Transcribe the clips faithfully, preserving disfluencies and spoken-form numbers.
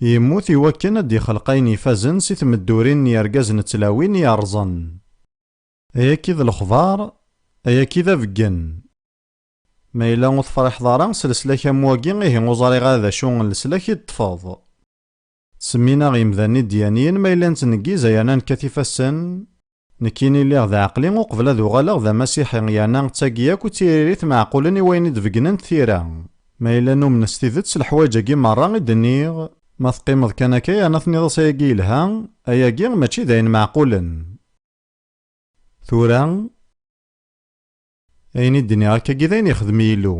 Yemmut iwakken ad d-ixleq ayen ifazen si tmeddurin n yergazen d tlawin yerẓen. Ayagi d lexbar, ayagi d abeggen. Ma yella ur tefriḥeḍ ara s leslak am wagi, ihi ur ẓriɣ ara d acu n leslak i d-ṭṭfeḍ. Ttsemmin-aɣ yemdanen idyaniyen ma yella nettneggiz yerna nekkat ifassen. Nekkini lliɣ d aɛeqli uqbel ad uɣaleɣ d amasiḥi, yerna d tagi akk i d tiririt meɛqulen i wayen i d-beggnen tira. Ma yella numen s tidet s leḥwayeǧ-agi merra i d-nniɣ, ma teqqimeḍ kan akka yerna tenniḍ-as ayagi yelha, ayagi mačči d ayen meɛqulen. Tura, ayen i d-nniɣ akkagi d ayen ixdem Yillu.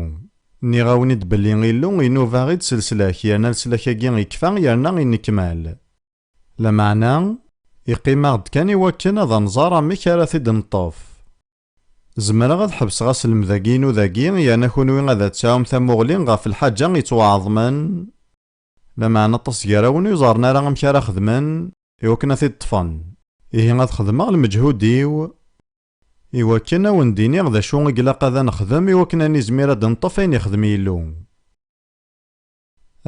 Nniɣ-awen-id belli Illu inuba-ɣ-id s leslak, yerna leslak-agi ikfa yerna innekmal. Lameɛna, iqqim-aɣ-d kan iwakken ad nẓer amek ara t-id-neṭṭef. Zemreɣ ad ḥebseɣ aselmed-agi-inu dagi, yerna kunwi ad tesɛum tamuɣli ɣef lḥaǧa yettwaɛeḍmen? Lameɛna aṭas gar-awen ur ẓerren ara amek ara xedmen iwakken ad t-id-ṭṭfen. Ihi ad xedmeɣ lmeǧhud-iw iwakken ad wen-d-iniɣ d acu i ilaq ad nexdem iwakken ad nizmir ad d-neṭṭef ayen ixdem Yillu.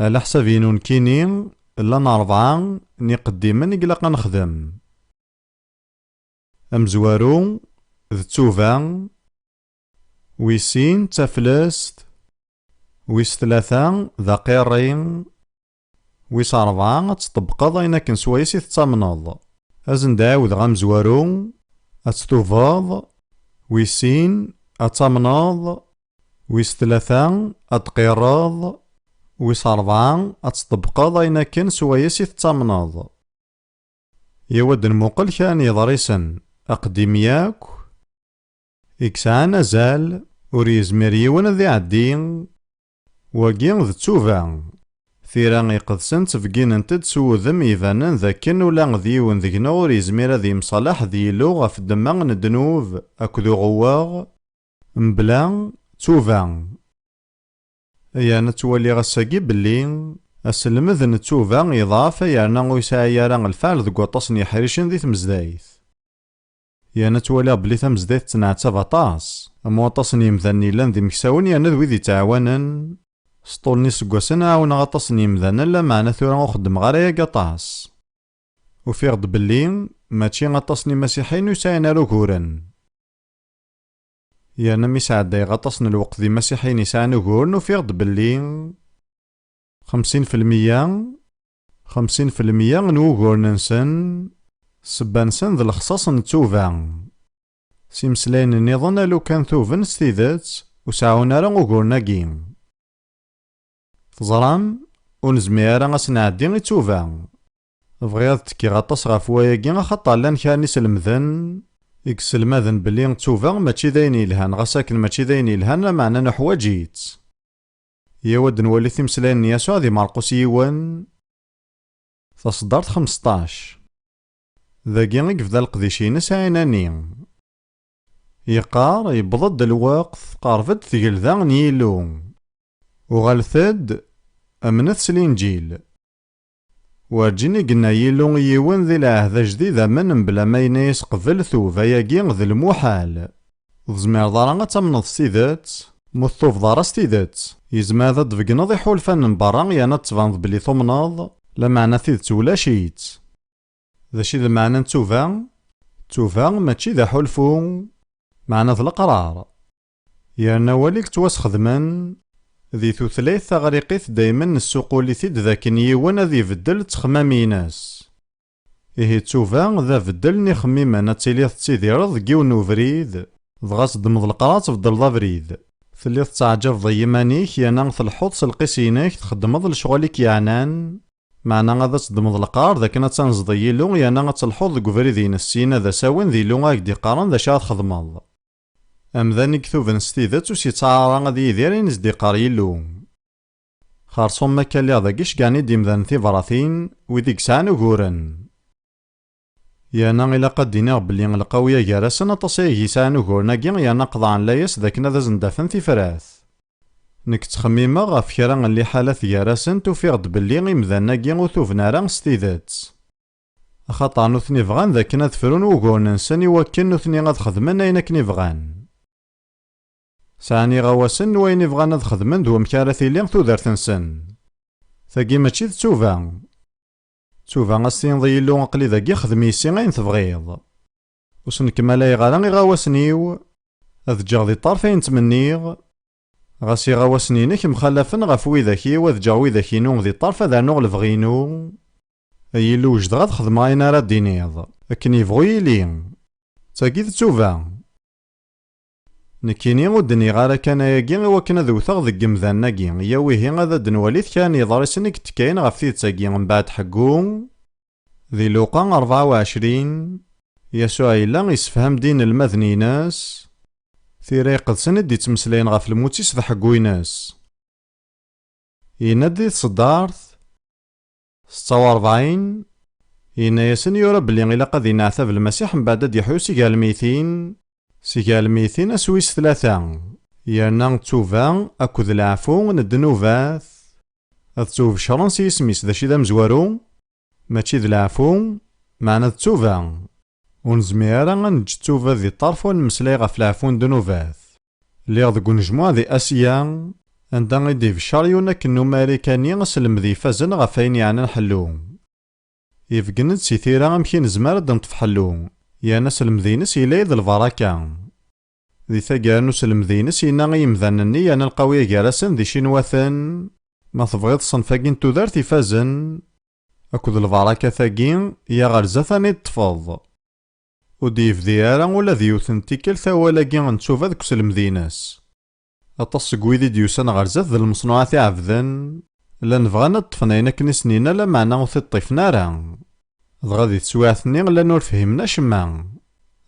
Ɛla ḥsab-inu nekkini, llan rebɛa n iqeddimen i ilaq ad nexdem. Amezwaru d ttuba, wis sin d taflest, wis tlata d aqirri, wis rebɛa ad tṭebbqeḍ ayen akken swayes i tettamneḍ. Ad sen-d-ɛiwdeɣ amezwaru, ad ttubeḍ, wis sin ad tamneḍ, wis tlata ad tqirreḍ, wis rebɛa ad tṭebbqeḍ ayen akken swayes i tettamneḍ. Yaw ad nmuqel kra n yeḍrisen aqdim yakk i yesɛan azal ur yezmir yiwen ad iɛeddi. Wagi d ttuba, tira iqedsen ttbegginent-d s wudem ibanen d akken ula d yiwen deg-neɣ ur yezmir ad yemṣalaḥ d Yillu ɣef ddemma n ddnub akked uɣewweɣ mebla ttuba. Yerna ttwaliɣ ass-agi belli aselmed n ttuba yeḍɛef, yerna ur yesɛi ara lfeɛl deg waṭas n yeḥricen di tmezdayt. Yerna ttwaliɣ belli tamezdayt tettneɛtab aṭas, am waṭas n yemdanen yellan d imeksawen yerna d wid yettɛawanen. S ṭṭul n yiseggasen ɛawneɣ aṭas n yemdanen, lameɛna tura ur xeddmeɣ ara yagi aṭas. Ufiɣ-d belli mačči aṭas n imasiḥiyen ur sɛin ara uguren. Yerna mi sɛeddayeɣ aṭas n lweqt d imasiḥiyen yesɛan uguren, ufiɣ-d belli xemsin filmeyya, xemsin filmeyya n wuguren-nsen, ssebba-nsen d lexṣaṣ n ttuba. S imeslayen nniḍen, a lukan tuben s tidet, ur seɛɛun ara uguren-agi. Teẓram, ur nezmir ara ad s-nɛeddi i ttuba. Bɣiɣ ad tekkiɣ aṭas ɣef wayagi, axaṭer llan kra n iselmden i yesselmaden belli ttuba mačči d ayen yelhan, ɣas akken mačči d ayen yelhan, lameɛna nuḥwaǧ-itt. Yaw ad nwali timeslayin n Yasuɛ di Marqus yiwen, taṣeddart xmesṭac. Dagi i yebda leqdic-ines ɛinani. Yeqqar, yewweḍ-d lweqt, tqerreb-d tgelda n Yillu. Uɣalet-d, amnet s Linǧil. Werǧin i yenna Yillu i yiwen di lɛehd ajdid amen mebla ma yenna-yas qbel tub, ayagi d lmuḥal. Ur tezmireḍ ara ad tamneḍ s tidet, ma ur tettubeḍ ara s tidet. Yezmer ad d-tbeggneḍ iḥulfan n berra yerna ad d-tbaneḍ belli tumneḍ, lameɛna tidet ulac-itt. D acu i d lmeɛna n ttuba? Ttuba mačči d aḥulfu, meɛna d leqrar. Yerna awal i yettwasxedmen di tutlayt taɣriqit daymen nessuqul-it-id d akken yiwen ad ibeddel ttexmam-ines. Ihi ttuba d abeddel n ixemmimen, ad tiliḍ tettidireḍ deg yiwen n ubrid, dɣa teddmeḍ leqrar ad tbeddleḍ abrid. Telliḍ tetteɛǧabeḍ i yiman-ik, yerna tleḥḥuḍ s lqis-inek, txeddmeḍ lecɣal i k-yeɛnan, meɛna ad teddmeḍ leqrar d akken ad tanzeḍ i Yillu, yerna ad telḥuḍ deg ubrid-ines, syin ad as-awin d Yillu ad ak-d-iqqaren d acu ara txedmeḍ. Amdan i ituben s tidet ur s-yettaɛar ara ad yidir ayen i s-d-iqqar Yillu. Xerṣum ma akka lliɣ dagi, ceggɛen-iyi-d imdanen tibratin, wid i yesɛan uguren. Yerna ilaq ad d-iniɣ belli lqawya gar-asen aṭas ay yesɛan uguren-agi, yerna qeḍɛen layas d akken ad asen-d-afen tifrat. Nekk ttxemmimeɣ ɣef kra n liḥalat gar-asent, ufiɣ-d belli imdanen-agi ur tuben ara s tidet. Axaṭer nutni bɣan d akken ad frun wuguren-nsen i wakken nutni ad xedmen ayen akken i bɣan. Sɛan iɣawasen n wayen i bɣan ad xedmen d wamek ara tili tudert-nsen. Tagi mačči d ttuba, Ttuba, a s-tiniḍ i Yillu, aql-i dagi, xdem yis-i ayen tebɣiḍ. Ur s-nekmalayeɣ ara iɣawasen-iw, ad ǧǧeɣ di ṭṭerf ayen ttmenniɣ. Ɣas iɣawasen-inek mxalafen ɣef widak-iw, ad ǧǧeɣ widak-inu di ṭṭerf, ad rnuɣ lebɣi-inu. Ay Illu, wejdeɣ ad xedmeɣ ayen ara d-tiniḍ, akken yebɣu yili. D tagi d ttuba. Nekkini ur d-nniɣ ara kan ayagi i wakken ad wteɣ deg yemdanen-agi, yaw ihi ad d-nwali kra n yeḍrisen i yettekkayen ɣef tidet-agi. Mbeɛd ḥeggu, di Luqa rebɛa u ɛecrin, Yasuɛ yella yessefham-d i yinelmaden-ines tira iqedsen i d-yettmeslayen ɣef lmut-is d ḥeggu-ines. Yenna-d di tseddart setta u rebɛin, yenna-yasen yura belli ilaq ad ineɛtab Lmasiḥ mbeɛd ad d-yeḥyu si gar lmeytin, si gar lmeytin ass wis tlata, yerna ttuba akked leɛfu n ddnubat ad ttwabecren s yisem-is. D acu i d amezwaru? Mačči d leɛfu, meɛna d ttuba. Ur nezmir ara ad neǧǧ ttuba di ṭṭerf ur nemmeslay ɣef leɛfu n ddnubat. Lliɣ deg unejmuɛ di Asya, anda i d-ibeccer yiwen akken n Umarikani aselmed ifazen ɣef wayen yeɛnan ḥellu. Ibeggen-d si tira amek i nezmer ad d-neṭṭef ḥellu, yerna aselmed-ines yella-yi d lbaraka. Di taggara n uselmed-ines, yenna i yimdanen-nni yerna lqawya gar-asen d icinwaten: "Ma tebɣiḍ ṣṣenf-agi n tudert ifazen akked lbarakat-agi, ya ɣer zdat ad ten-id-ṭṭfeḍ." Ur d-yebdi ara ula d yiwet n tikkelt awal-agi n ttuba deg uselmed-ines. Aṭas seg wid i d-yusan ɣer zdat d lmeṣnuɛat i ɛebden, llan bɣan ad ṭṭfen ayen akken i sen-yenna, lameɛna ur t-id-ṭṭifen ara. Dɣa di teswiɛt-nni llan ur fhimen acemma.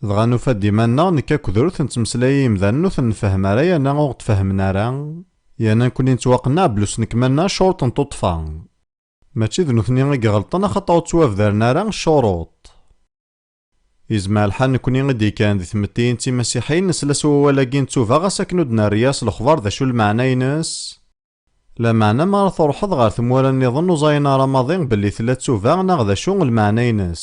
Dɣa nufa-d iman-nneɣ, nekk akked ur ten-ttmeslay i yimdanen ur ten-nfehhem ara, yerna ur ɣ-d-fehmen ara, yerna nekkni nettwaqenneɛ belli ur s-nekmalna ccuruṭ n tuṭṭfa. Mačči d nutni i iɣelṭen, axaṭer ur ttwabdaren ara ccuruṭ. Yezmer lḥal nekkni i d-yekkren di tmettiyin d timasiḥiyin nesla s wawal-agi n ttuba, ɣas akken ur d-nerri ara s lexbar d acu lmeɛna-ines. Lameɛna mi ara truḥeḍ ɣer tmura nniḍen ur ẓayen ara maḍi belli tella ttuba neɣ d acu lmeɛna-ines.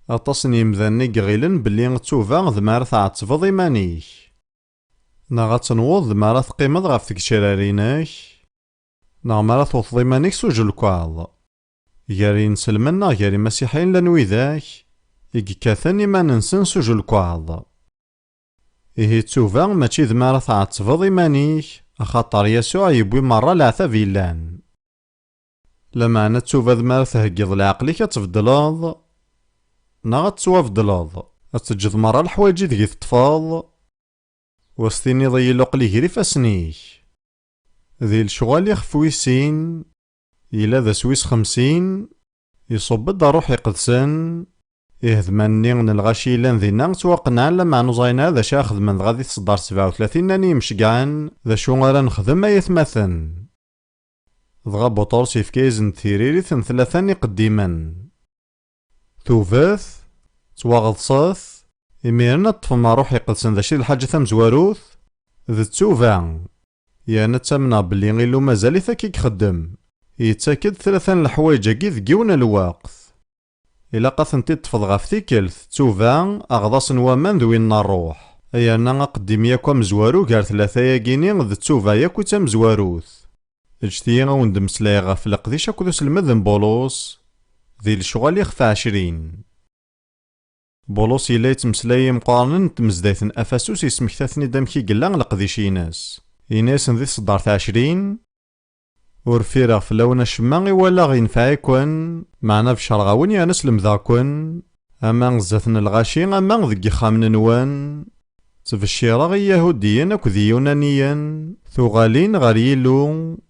Aṭas n yimdanen i iɣilen belli ttuba d mi ara tɛettbeḍ iman-ik, neɣ ad tenwuḍ d mi ara teqqimeḍ ɣef tgecrar-inek, neɣ mi ara tewteḍ iman-ik s ujelkaḍ. Gar yinselmen neɣ gar imasiḥiyen llan widak i yekkaten iman-nsen s ujelkaḍ. Ihi ttuba mačči d mi ara tɛettbeḍ iman-ik, axaṭer Yasuɛ yewwi merra leɛtab yellan. Lameɛna ttuba d mi ara theggiḍ leɛqel-ik ad tbeddleḍ, neɣ ad tettwabeddleḍ, ad teǧǧeḍ merra leḥwayeǧ ideg i teṭṭfeḍ, u ad s-tiniḍ i Yillu aql-i gar ifassen-ik. Di Lecɣal ixef wis sin, yella d ass wis xemsin, iṣubb-d Ṛṛuḥ Iqedsen, iheddman-nni n lɣaci yellan dinna ttwaqennɛen, lameɛna ur ẓrin ara d acu ara xedmen, dɣa di tseddart sebɛa u tlatin nnan i yimceggɛen: "D acu ara nexdem ay atmaten?" Dɣa Buṭrus yefka-yasen-d tiririt n tlata n iqeddimen. Tuget, ttwaɣeḍset, imiren ad ṭṭfem Ṛṛuḥ Iqedsen. D acu i d lḥaǧa tamezwarut? D ttuba. Yerna ttamneɣ belli Illu mazal-it akka i ixeddem. Yettak-d tlata n leḥwayeǧ-agi deg yiwen n lweqt. Ilaq ad tent-id-ṭṭfeḍ ɣef tikkelt, ttuba, aɣḍas n waman d win n ṛṛuḥ. Yerna aqeddim yakk amezwaru gar tlata-yagini d ttuba yakk i d tamezwarut. Ǧǧet-iyi ad wen-d-mmeslayeɣ ɣef leqdic akked uselmed n Bulus di Lecɣal ixef ɛecrin. Bulus yella yettmeslay i yimeqqranen n tmezdayt n Afasus, yesmekta-ten-id amek i yella leqdic-ines. Yenna-yasen di tseddart ɛecrin: "Ur ffireɣ fell-awen acemma i walaɣ yenfeɛ-iken, meɛna beccreɣ-awen yerna slemdeɣ-ken, ama zdat n lɣaci ama deg yixxamen-nwen. Ttbeccireɣ i Iyahudiyen akked Iyunaniyen tuɣalin ɣer Yillu,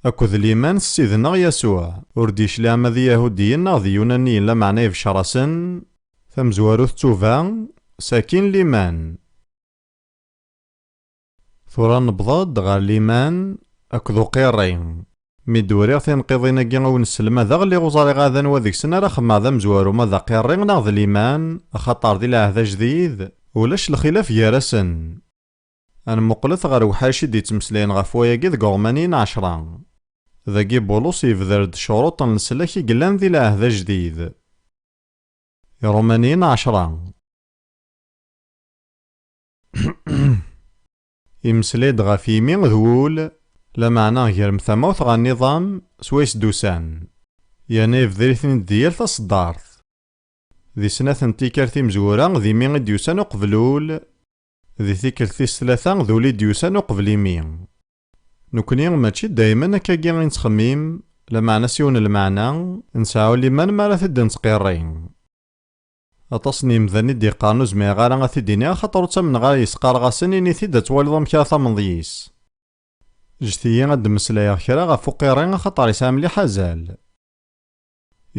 akked liman s Ssid-nneɣ Yasuɛ." Ur d-yecliɛ ma d Iyahudiyen neɣ d Iyunaniyen, lameɛna ibeccer-asen, tamezwarut d ttuba, sakin liman. Tura newweḍ-d ɣer liman akked uqirri. Mi d-uriɣ tinqiḍin-agi i wen-sselmadeɣ, lliɣ ur ẓriɣ ara d anwa deg-sen ara xemmeɣ d amezwaru, ma d aqirri neɣ d liman, axaṭer di lɛehd ajdid ulac lxilaf gar-asen. Ad nmuqlet ɣer uḥric i d-yettmeslayen ɣef wayagi deg Ṛumaniyen ɛecra. Dagi Bulus yebder-d ccuruṭ n leslak i yellan di lɛehd ajdid. Iṛumaniyen ɛecra. Imeslay-d ɣef yimi d wul, Lameɛna grem tamawt ɣer nniḍam s wayes d-usan, yerna yebder-iten-id di yal taṣeddart. Di snat n tikkal timezwura d imi i d-yusan uqbel ul, di tikkelt tis tlata d ul i d-yusan uqbel imi. Nekni mačči daymen akkagi i nettxemmim, lameɛna s yiwen n lmeɛna, nesɛa ul liman mi ara t-id-nettqirri. Aṭas n yemdanen i d-yeqqaren ur zmireɣ ara ad t-id-iniɣ axaṭer ur ttamneɣ ara, yesqarɣ-asen, ini-t-id ad twaliḍ amek ara tamneḍ yis. Ǧǧet-iyi ad d-mmeslayeɣ kra ɣef uqirri axaṭer yesɛa mliḥ azal.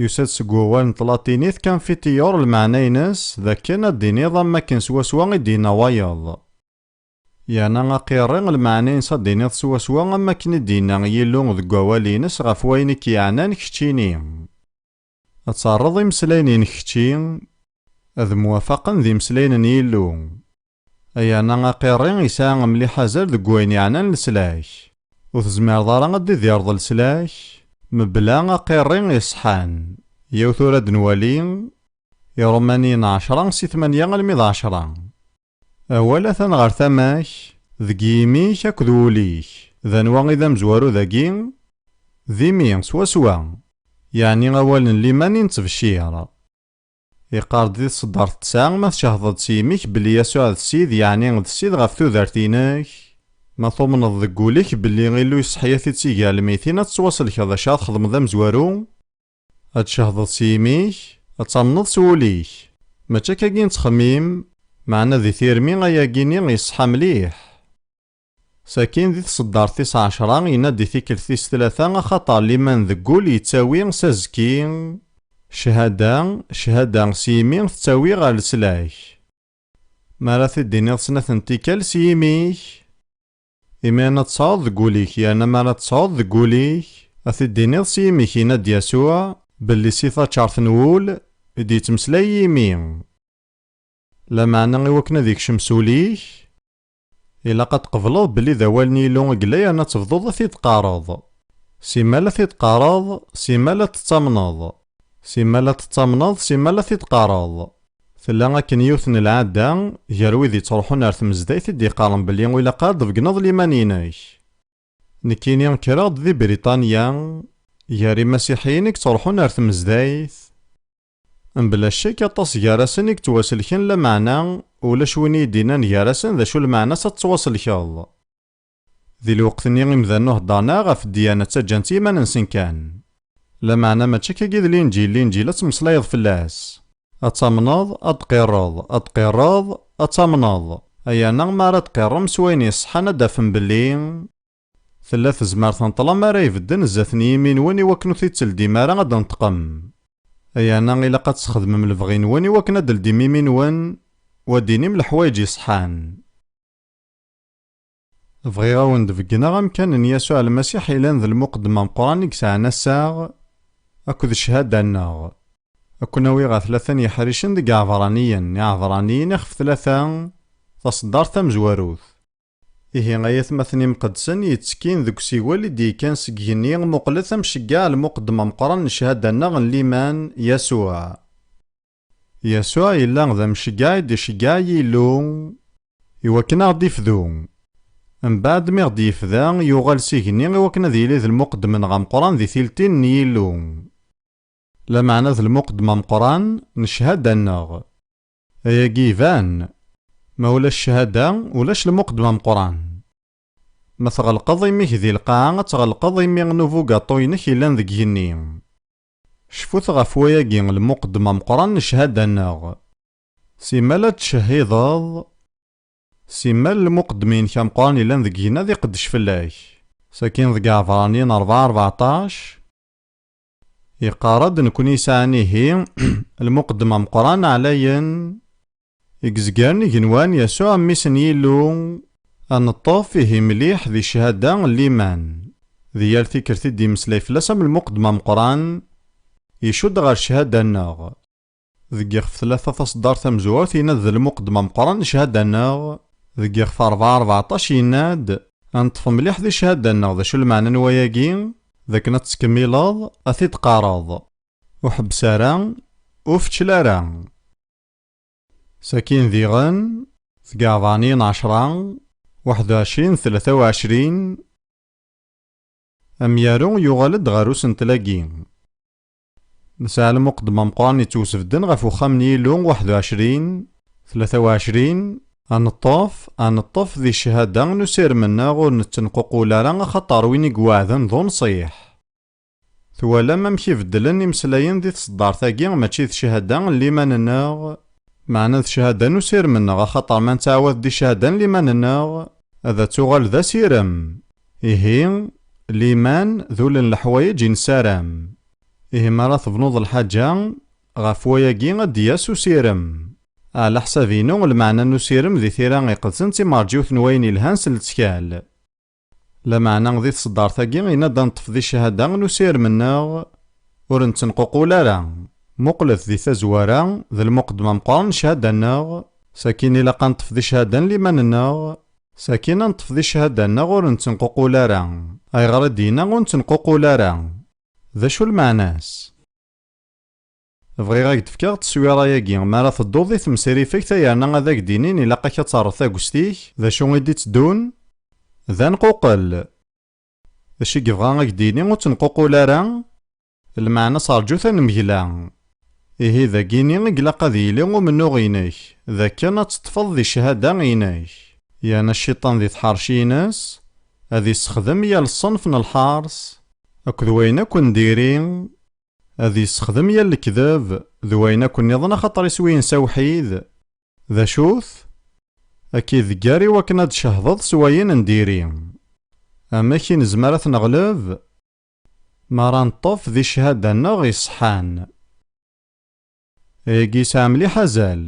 Yusa-d seg wawal n tlatinit confiteor, lmeɛna-ines d akken ad d-tiniḍ am wakken swaswa i d-yenna wayeḍ. Yerna aqirri, lmeɛna-ines ad d-tiniḍ swaswa am wakken i d-yenna Yillu deg wawal-ines ɣef wayen i k-yeɛnan keččini. Ad terreḍ imeslayen-inek kečči, ad mwafaqen d imeslayen n Yillu. Yerna aqirri yesɛa mliḥ azal deg wayen yeɛnan leslak. Ur tezmireḍ ara ad d-idireḍ leslak mebla aqirri iṣeḥḥan. Yaw tura ad nwali Irumaniyen ɛecra si tmanya almi d ɛecra. Awal atan ɣer tama-k, deg yimi-k akked wul-ik. D anwa i d amezwaru dagi? D imi, swaswa. Yeɛni awal n liman i nettbeccir. Iqqar-d di tseddart tesɛa, ma tcehdeḍ s yimi-k belli Yasuɛ d Ssid, yeɛni d Ssid ɣef tudert-inek, ma tumneḍ deg wul-ik belli Illu yesseḥya-t-id si gar lmeytin, ad tettwaselkeḍ, acu ara txedmeḍ d amezwaru? Ad tcehdeḍ s yimi-k, ad tamneḍ s wul-ik. Mačči akkagi i nettxemmim, meɛna di tirmi ayagi-ni iṣeḥḥa mliḥ. Sakin di tseddart tis ɛecra, yenna-d di tikkelt tis tlata, axaṭer liman deg wul yettawi s azekki, cchada, cchada s yimi tettawi ɣer leslak. Mi ara t-id-tiniḍ snat n tikkal s yimi-k, imi ad tesɛuḍ deg wul-ik, yerna mi ara tesɛuḍ deg wul-ik, ad t-id-tiniḍ s yimi-k, yenna-d Yasuɛ belli si taččart n wul i d-yettmeslay yimi. Lameɛna i wakken ad ikcem s ul-ik, ilaq ad tqebleḍ belli d awal n Yillu i yella yerna ad tebduḍ ad t-id-teqqareḍ. Simmal ad t-id-teqqareḍ, simmal ad t-tettamneḍ. Simmal ad t-tettamneḍ, simmal ad t-id-teqqareḍ. Tella akken yiwet n lɛada gar wid yettruḥun ar tmezdayt i d-yeqqaren belli ur ilaq ara ad tbeggneḍ liman-inek. Nekkini kkreɣ-d di Briṭanya, gar imasiḥiyen i yettruḥun ar tmezdayt. Mebla ccek, aṭas gar-asen i yettwaselken, lameɛna ulac win i yi-d-innan gar-asen d acu lmeɛna-s ad tettwaselkeḍ. Di lweqt-nni, imdanen ur heddren ara ɣef ddyana, ttaǧǧan-tt i yiman-nsen kan. Lameɛna mačči akkagi d Linǧil, Linǧil ad tmeslayeḍ fell-as. Ad tamneḍ, ad d-tqirreḍ, ad d-tqirreḍ, ad tamneḍ. Ay yerna mi ara d-tqirrem s wayen iṣeḥḥan, ad d-tafem belli tella tezmert n ṭṭlam ara ibedden zdat n yimi-nwen i wakken ur t-id-teldim ara ad d-tneṭqem. Ay yerna ilaq ad tesxedmem lebɣi-nwen i wakken ad d-teldim imi-nwen, u ad d-tinim leḥwayeǧ iṣeḥḥan. Bɣiɣ ad wen-d-beggneɣ amkan n Yasuɛ Lmasiḥ yellan d lmuqeddem ameqqran i yesɛan assaɣ akked cchada-nneɣ. Ad ken-awiɣ ɣer tlata n yeḥricen deg Iɛebraniyen, Iɛebraniyen ixef tlata, taṣeddart tamezwarut. Ihi ay atmaten imqeddsen yettekkin deg usiwel i d-yekkan seg igenni, muqlet amceggeɛ lmuqeddem ameqqran n cchada-nneɣ n liman, Yasuɛ. Yasuɛ yella d amceggeɛ i d-iceggeɛ Yillu i wakken ad ɣ-d-ifdu. Mbeɛd mi ɣ-d-yefda, yuɣal s igenni i wakken ad yili d lmuqeddem-nneɣ ameqqran di tiltin n Yillu. Lameɛna d lmuqeddem ameqqran n cchada-nneɣ. Ayagi iban. Ma ulac cchada, ulac lmuqeddem ameqqran. Ma tɣelqeḍ imi-k di lqaɛa, ad tɣelqeḍ imi n ubugaṭu-inek yellan deg igenni. Cfut ɣef wayagi, lmuqeddem ameqqran n cchada-nneɣ. Simmal ad tcehhideḍ, simmal lmuqeddem-inek ameqqran yellan deg igenni ad iqeddec fell-ak. Sakin deg Iɛebraniyen rebɛa rbeɛṭac, yeqqar-d, nekni yesɛan ihi lmuqeddem ameqqran ɛlayen, i izegren igenwan, Yasuɛ mmi-s n Yillu, ad neṭṭef ihi mliḥ di cchada n liman. Di yal tikkelt i d-imeslay fell-as am lmuqeddem ameqqran, icudd ɣer cchada-nneɣ. Deg yixef tlata taṣeddart tamezwarut yenna-d d lmuqeddem ameqqran n cchada-nneɣ, deg yixef rebɛa rbeɛṭac yenna-d, ad neṭṭef mliḥ di cchada-nneɣ, d acu lmeɛna n wayagi? D akken ad tettkemmileḍ, ad t-id-teqqareḍ. Ur ḥebbes ara, ur feččel ara. Sakin diɣen, deg Iɛebraniyen ɛecra, waḥed u ɛecrin, tlata u ɛecrin, Amyaru yuɣal-d ɣer usentel-agi. Nesɛa lmuqeddem ameqqran yettwasbedden ɣef uxxam n Yillu waḥed u ɛecrin, tlata u ɛecrin, ad neṭṭef, ad neṭṭef di ccahada n usirem-nneɣ ur nettenququl ara axaṭer win i iweɛden d unṣiḥ. Twalam amek i beddlen imeslayen di tṣeddart-agi, mačči d ccahada n liman-nneɣ, meɛna d ccahada n usirem-nneɣ, axaṭer ma nettɛawad di ccahada n liman-nneɣ, ad tuɣal d asirem. Ihi, liman d ul n leḥwayeǧ i nessaram. Ihi, mi ara tebnuḍ lḥaǧa, ɣef wayagi ad d-yas usirem. Ɛla ḥsab-inu, lmeɛna n usirem di tira iqedsen d timerǧiwt n wayen ilhan s lettkal. Lameɛna di tṣeddart-agi, yenna-d ad neṭṭef di ccahada n usirem-nneɣ, ur nettenququl ara. Muqlet di tazwara, d lmuqeddem ameqqran n ccahada-nneɣ, sakin ilaq ad neṭṭef di ccahada n liman-nneɣ, sakin ad neṭṭef di ccahada-nneɣ ur nettenququl ara. Ayɣer i d-yenna ur nettenququl ara? D acu lmeɛna-s? Bɣiɣ ad k-d-fkeɣ tteswira-agi, mi ara tedduḍ di temsrifegt ay yerna ad ak-d-inin ilaq-ak ad terreḍ tagest-ik, d acu i d-itteddun? D anquqel. D acu i yebɣa ad ak-d-yini ur ttenququl ara? Lmeɛna-s rǧu tanemgla. Ihi dagini i ilaq ad yili umennuɣ-inek, d akken ad teṭṭfeḍ di ccahada-inek. Yerna cciṭan di tḥerci-ines, ad issexdem yal ṣṣenf n lḥers, akked wayen akk n diri, ad yessexdem yal lekdeb d wayen akk nniḍen axaṭer iswi-ines awḥid. D acu-t? Ad k-idegger i wakken ad d-tcehdeḍ s wayen n diri. Amek i nezmer ad t-neɣleb? Mi ara neṭṭef di ccahada-nneɣ iṣeḥḥan. Ayagi yesɛa mliḥ azal.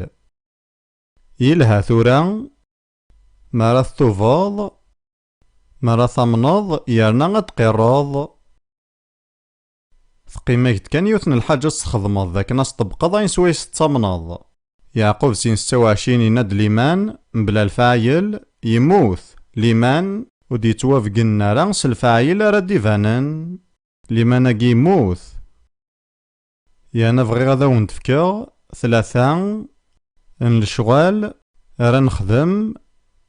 Yelha tura, mi ara tettubeḍ, mi ara tamneḍ, yerna ad d-tqirreḍ. Teqqim-ak-d kan yiwet n lḥaǧa ad s-txedmeḍ, d akken ad s-tṭebbqeḍ ayen swayes tettamneḍ. Yeɛqub sin setta u ɛecrin yenna-d liman, mebla lfaɛil, yemmut. Liman, ur d-yettwabeggen ara s lfaɛil ara d-ibanen. Liman-agi yemmut. Yerna bɣiɣ ad awen-d-fkeɣ tlata n lecɣal ara nexdem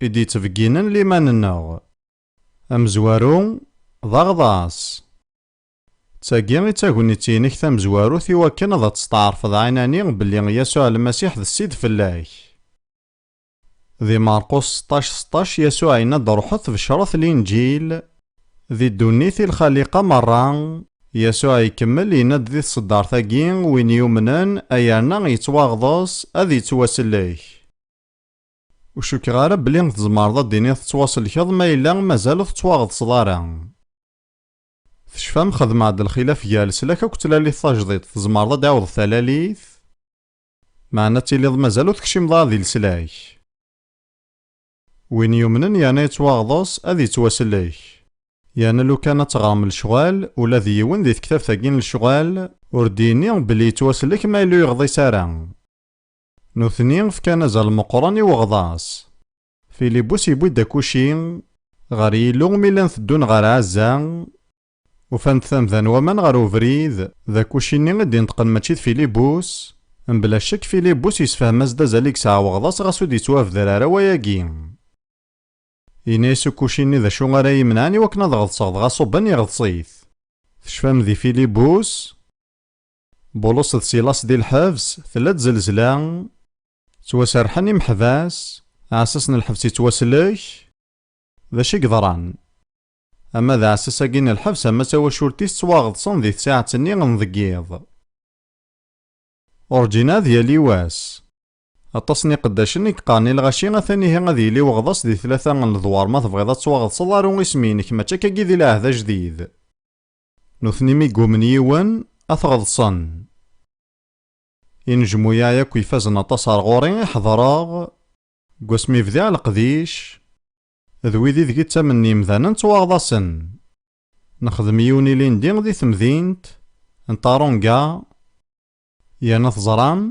i d-yettbegginen liman-nneɣ. Amezwaru, d aɣḍas. D tagi i d tagnit-inek tamezwarut i wakken ad testeɛrfeḍ ɛinani belli Yasuɛ Lmasiḥ d Ssid fell-ak. Di Marqus seṭṭac seṭṭac, Yasuɛ yenna-d: "Ruḥet, becret Linǧil di ddunit i lxaliqa merra." Yasuɛ ikemmel yenna-d di tṣeddart-agi: "Win yumnen, ay yerna yettwaɣḍes, ad yettwasellek." Ur cukkeɣ ara belli tzemreḍ ad d-tiniḍ tettwasellkeḍ ma yella mazal ur tettwaɣḍseḍ ara. Tecfam, xedmeɣ-d lxilaf gar leslak akked tlalit tajdiṭ, tzemreḍ ad d-ɛawdeḍ talalit? Meɛna ad tiliḍ mazal ur tekcimeḍ ara di leslak. Win yumnen yerna yettwaɣḍes, ad yettwasellek. Yerna lukan ad teɣrem lecɣal, ula d yiwen di tektabt-agi n lecɣal, ur d-yenni belli yettwasellek ma yella ur yeɣḍis ara. Nutni fkan azal meqqren i weɣḍas. Filibus yewwi-d akuci ɣer Yillu mi llan teddun ɣer Ɛazza, ufan-d tamda n waman ɣer ubrid, d akuci-nni i d-ineṭqen mačči d Filibus. Mebla ccek Filibus yessefhem-as-d azal i yesɛa weɣḍas ɣas ur d-yettwabder ara wayagi. Yenna-yas ukuci-nni d acu ara yi-menɛen i wakken ad ɣeḍseɣ, dɣa ṣubben yeɣḍes-it. Tecfam di Filibus? Bulus d Silas di lḥebs, tella-d zelzla, ttwaserḥen imeḥbas, aɛessas n lḥebs yettwasellek. D acu i yeḍran? Ama d aɛessas-agi n lḥebs, ama d tawacult-is ttwaɣeḍsen di tsaɛet-nni n deg yiḍ. Urǧin ad yali wass. Aṭas n iqeddacen i yeqqaren i lɣaci atan ihi ad yili weɣḍas di tlata n ledwar, ma tebɣiḍ ad twaɣeḍseḍ aru isem-inek, mačči akkagi di lɛehd ajdid. Nutni mi ggumen yiwen, ad t-ɣeḍsen. Inejmuyaɛ yakk ifazen aṭas ar ɣur-i i ḥeḍreɣ, deg wasmi bdiɣ leqdic, d wid ideg i ttamen yimdanen ttwaɣḍasen. Nexdem yiwen ilindi di temdint n Taronga, yerna teẓram,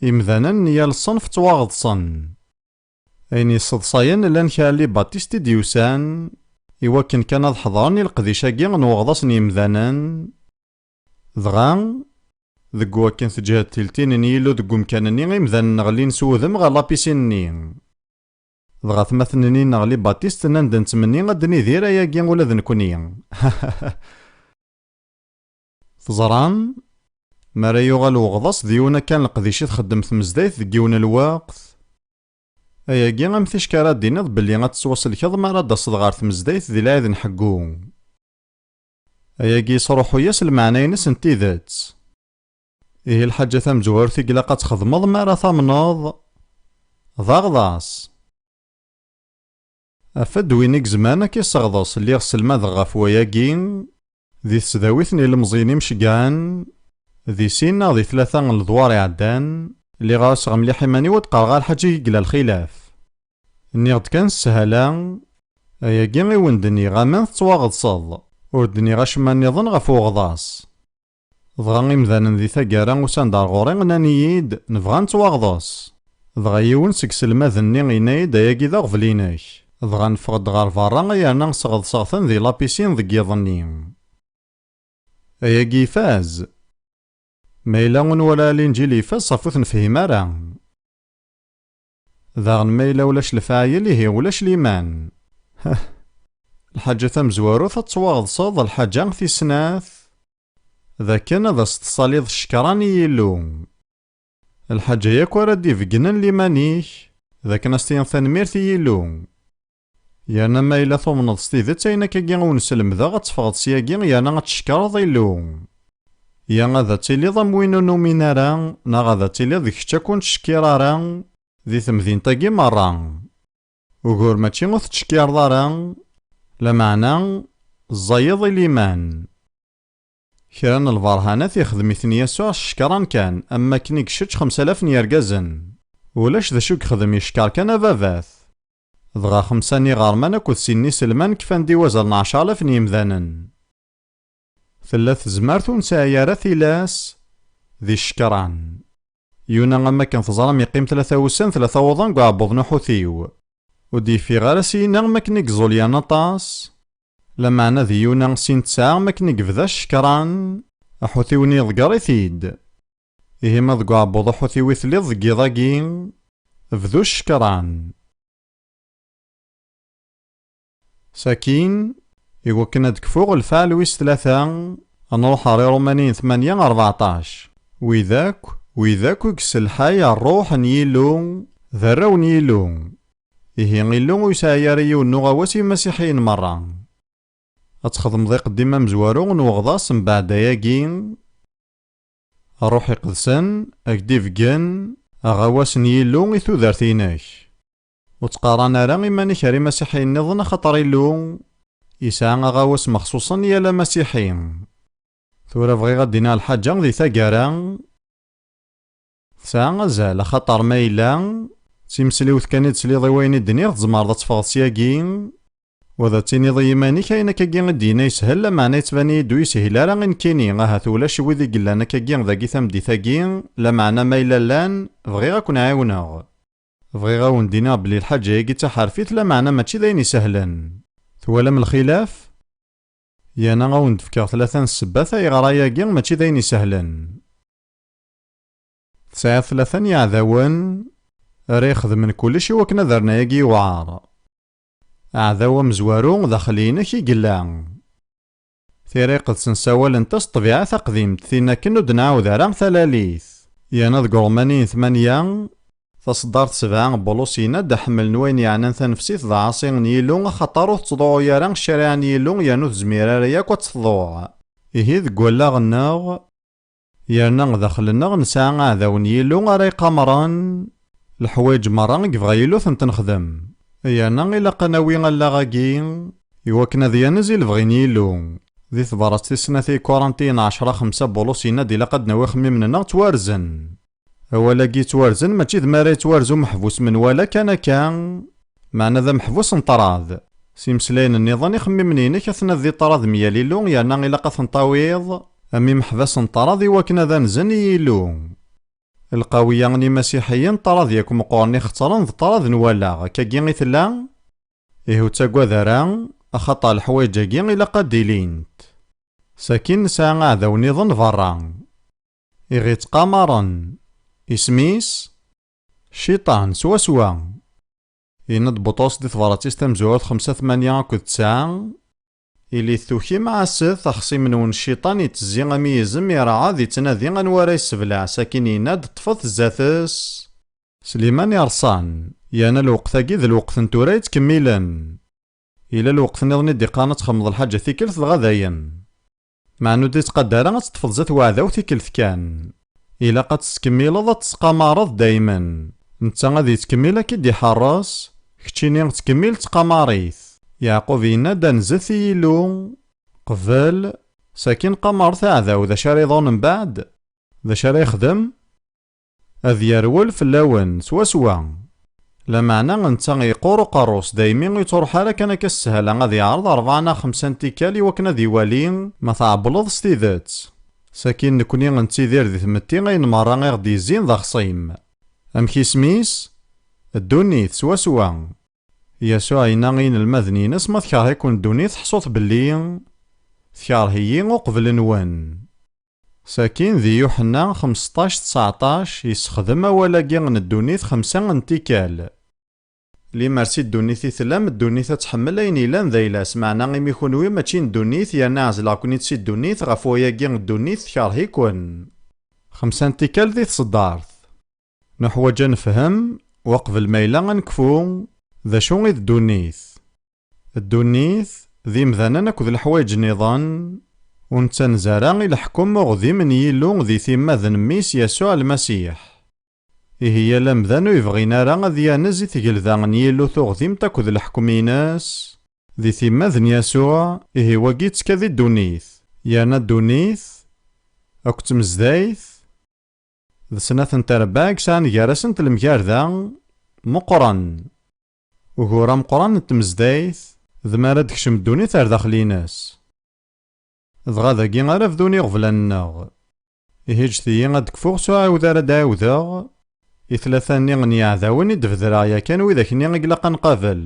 imdanen n yal ṣṣenf ttwaɣeḍsen. Ayen yesseḍsayen llan kra n libaṭist i d-yusan, i wakken kan ad ḥeḍren i leqdic-agi n weɣḍas n yimdanen. Dɣa, deg wakken teǧhed tiltin n Yillu deg umkan-nni, imdanen ɣlin s wudem ɣer lapisin-nni. Dɣa atmaten-nni-nneɣ libaṭist nnan-d nettmenni ad d-nidir ayagi ula d nekni. Teẓram, mi ara yuɣal weɣḍas d yiwen akkan leqdic i txeddem tmezdayt deg yiwen n lweqt, ayagi am ticki ara d-tiniḍ belli ad tettwaselkeḍ mi ara d-taseḍ ɣer tmezdayt di lɛid n ḥeggu. Ayagi yesruḥu-yas lmeɛna-ines n tidet. Ihi lḥaǧa tamezwarut i ilaq ad txedmeḍ mi ara tamneḍ d aɣḍas. Af-d win i izemren ad k-isseɣḍes. Lliɣ sselmadeɣ ɣef wayagi di tesdawit n yilemẓiyen imceggɛen, di sin neɣ di tlata n ledwar iɛeddan, lliɣ ɛusseɣ mliḥ iman-iw ad qqareɣ ɣer lḥaǧa i yella lxilaf. Nniɣ-d kan s sshala, ayagi i wen-d-nniɣ aman tettwaɣeḍseḍ, ur d-nniɣ acemma nniḍen ɣef uɣḍas. Dɣa imdanen di taggara usan-d ar ɣur-i nnan-iyi-d nebɣa ad nettwaɣḍes. Dɣa yiwen seg iselmaden-nni yenna-yi-d ayagi d aɣbel-inek. Dɣa neffeɣ-d ɣer berra yerna sɣeḍseɣ-ten di lapisin deg yiḍ-nni. Ayagi ifaz. Ma yella ur nwala ara Linǧil ifaz saf ur t-nefhim ara. Daɣen ma yella ulac lefɛayel ihi ulac liman. Lḥaǧa tamezwarut ad tettwaɣeḍseḍ, lḥaǧa tis snat d akken ad as-tessaliḍ ccekran i Yillu. Lḥaǧa yakk ara d-ibeggnen liman-ik d akken ad s-tiniḍ tanemmirt i Yillu. Yerna ma yella tumneḍ s tidet ayen akkagi i wen-slemdeɣ, ad teffɣeḍ syagi yerna ad tcekkreḍ Illu. Ya ad ad tiliḍ am win ur numin ara, neɣ ad ad tiliḍ d kečč akk ur nettcekkir ara di temdint-agi merra. Ugur mačči ur tettcekkireḍ ara, lameɛna ẓẓayeḍ i liman. Kra n lberhanat ixdem-iten Yasuɛ s ccekran kan, am wakken i yessečč xemsa alaf n yergazen. Ulac d acu i yexdem, yeckeṛ kan ababat. Dɣa xemsa n iɣerman akked sin n iselman kfan-d i wazal n ɛecra alaf n yemdanen. Tella tezmert ur nesɛi ara tilas di ccekran. Yuna am wakken teẓram yeqqim tlata wussan tlata wuḍan deg uɛebbuḍ n uḥutiw. Ur d-yeffiɣ ara syin am wakken i yeẓẓul yerna aṭas. Lameɛna di Yuna sin tesɛa am wakken i yebda ccekran, aḥutiw-nni iḍegger-it-id. Ihi ma deg uɛebbuḍ uḥutiw i telliḍ deg yiḍ-agi, bdu ccekran. Sakin, iwakken ad d-kfuɣ lfeɛl wis tlata, ad nruḥ ɣer Iṛumaniyen tmanya rbeɛṭac. Wid akk, wid akk i yesselḥay ṛṛuḥ n Yillu, d arraw n Yillu. Ihi Illu ur yesɛi ara yiwen n uɣawas i yimasiḥiyen merra. Ad txedmeḍ iqeddim amezwaru n weɣḍas mbeɛd ayagi. Ṛṛuḥ Iqedsen, ad k-d-ibeggen aɣawas n Yillu i tudert-inek. Ur ttqaran ara iman-ik ar imasiḥiyen nniḍen axaṭer Illu yesɛa aɣawas mexṣuṣen i yal amasiḥi. Tura bɣiɣ ad d-iniɣ lḥaǧa di taggara, tesɛa azal, axaṭer ma yella d timesliwt kan i d-tesliḍ i wayen i d-nniɣ, tzemreḍ ad teffɣeḍ syagi, u ad tiniḍ i yiman-ik ayen akkagi i d-yenna yeshel, lameɛna yettban-iyi-d ur yeshil ara i nekkini, ahat ulac wid i yellan akkagi dagi tameddit-agi, lameɛna ma yella llan, bɣiɣ ad ken-ɛiwneɣ. Bɣiɣ ad wen-d-iniɣ belli lḥaǧa-agi d taḥerfit, lameɛna mačči d ayen isehlen. Twalam lxilaf? Yerna ad wen-d-fkeɣ tlata n ssebbat ayɣer ayagi mačči d ayen isehlen. Tesɛiḍ tlata n yiɛdawen ara ixedmen kullec i wakken ad rren ayagi yewɛer. Aɛdaw amezwaru daxel-inek i yella. Tira Iqedsen ssawalent-as ṭṭbiɛa taqdimt, tin akken ur d-nɛawed ara talalit. Yerna deg Ṛumaniyen tmanya, taṣeddart sebɛa n Bulus yenna-d aḥemmel n wayen yeɛnan tanefsit d aɛaṣi n Yillu, axaṭer ur tettḍuɛu ara ccariɛa n Yillu yernu ur tezmir ara yakk ad teḍuɛ. Ihi deg wallaɣ-nneɣ, yerna daxel-nneɣ nesɛa aɛdaw n Yillu ara iqamren leḥwayeǧ merra i yebɣa Yillu ad tent-nexdem. Yerna ilaq ad nawi allaɣ-agi i wakken ad yanez i lebɣi n Yillu. Di tebrat tis snat i Ikurantiyen ɛecra xemsa Bulus yenna-d ilaq ad nawi ixemmimen-nneɣ ttwarzen. Awal-agi ttwarzen mačči d mi ara yettwarzu umeḥbus menwala kan akka, meɛna d ameḥbus n ṭṭrad. S imeslayen nniḍen, ixemmimen-inek aten-ad di ṭṭrad myal Illu, yerna ilaq ad ten-tawiḍ am imeḥbas n ṭṭrad i wakken ad anzen i Yillu. Lqawiya n imasiḥiyen, ṭṭrad yakk meqqren i xettren d ṭṭrad n wallaɣ, akkagi i tella? Ihi ur ttagad ara, axaṭer leḥwayeǧ-agi ilaq ad d-ilint. Sakin nesɛa aɛdaw nniḍen berra i ɣ-ittqamaren, isem-is Cciṭan swaswa. Yenna-d Buṭrus di tebrat-is tamezwarut xemsa tmanya akked tesɛa, Ilit tukim ɛasset, axṣim-nwen cciṭan ittezzi am yizem, ireɛɛed, ittnadi anwa ara yessebleɛ, sakin yenna-d: "Ṭṭfet zdat-s." Sliman irṣan, yerna lweqt-agi d lweqt n tura yettkemmilen. Yella lweqt nniḍen i d-iqqaren ad txedmeḍ lḥaǧa tikkelt dɣa dayen. Meɛna ur d-ittqadar ara ad teṭṭfeḍ zdat weɛdaw tikkelt kan. Ilaq ad tettkemmileḍ ad tettqamareḍ daymen. Netta ad yettkemmil ad k-id-iḥeṛṛes, keččini ttkemmil ttqamar-it. Yeɛqub yenna-d: "Anzet i Yillu, qbel, sakin qamaret aɛdaw, d acu ara iḍun mbeɛd? D acu ara yexdem? Ad yerwel fell-awen, swaswa. Lameɛna netta yeqqur uqerru-s, daymi ur yettruḥ ara kan akka s sshala, ad yeɛreḍ rebɛa neɣ xemsa n tikkal i wakken ad iwali ma tɛewwleḍ s tidet. Sakin nekni nettidir di tmetti, ayen merra i ɣ-d-yezzin d axṣim." Amek isem-is? Ddunit, swaswa. Yasuɛ yenna i yinelmaden-ines: "Ma tkeṛh-iken ddunit, ḥṣut belli tkeṛh-iyi uqbel-nwen." Sakin di Yuḥenna xmesṭac tseɛṭac yessexdem awal-agi n ddunit xemsa n tikkal. Limer si ddunit i tellam, ddunit ad tḥemmel ayen yellan d ayla-s, meɛna imi kunwi mačči n ddunit, yerna ɛezleɣ-ken-id si ddunit, ɣef wayagi ddunit tkeṛh-iken. Xemsa n tikkal di tseddart. Nuḥwaǧ ad nefhem, waqbel ma yella ad nekfu, d acu i d ddunit. Ddunit, d imdanen akked leḥwayeǧ nniḍen, ur nettanez ara i leḥkem uɣdim n Yillu di timmad n Mmi-s Yasuɛ Lmasiḥ. Ihi yal amdan ur yebɣin ara ad yanez i tgelda n Yillu tuɣdimt akked leḥkem-ines, di timmad n Yasuɛ, ihi wagi yettekka di ddunit, yerna ddunit, akked tmezdayt, d snat n terbaɛ i yesɛan gar-asent lemgarda meqqren. Ugur ameqqran n tmezdayt, d mi ara d-tekcem ddunit ar daxel-ines. Dɣa dagi ara bdun iɣeblan-nneɣ. Ihi ǧǧet-iyi ad d-kfuɣ s uɛiwed ara d-ɛiwdeɣ i tlata-nni n yiɛdawen i d-bedreɣ yakan, widak-nni i ilaq ad nqabel: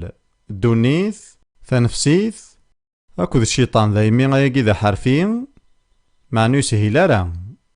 ddunit, tanefsit, akked cciṭan. Daymi ayagi d aḥerfi, meɛna ur yeshil ara.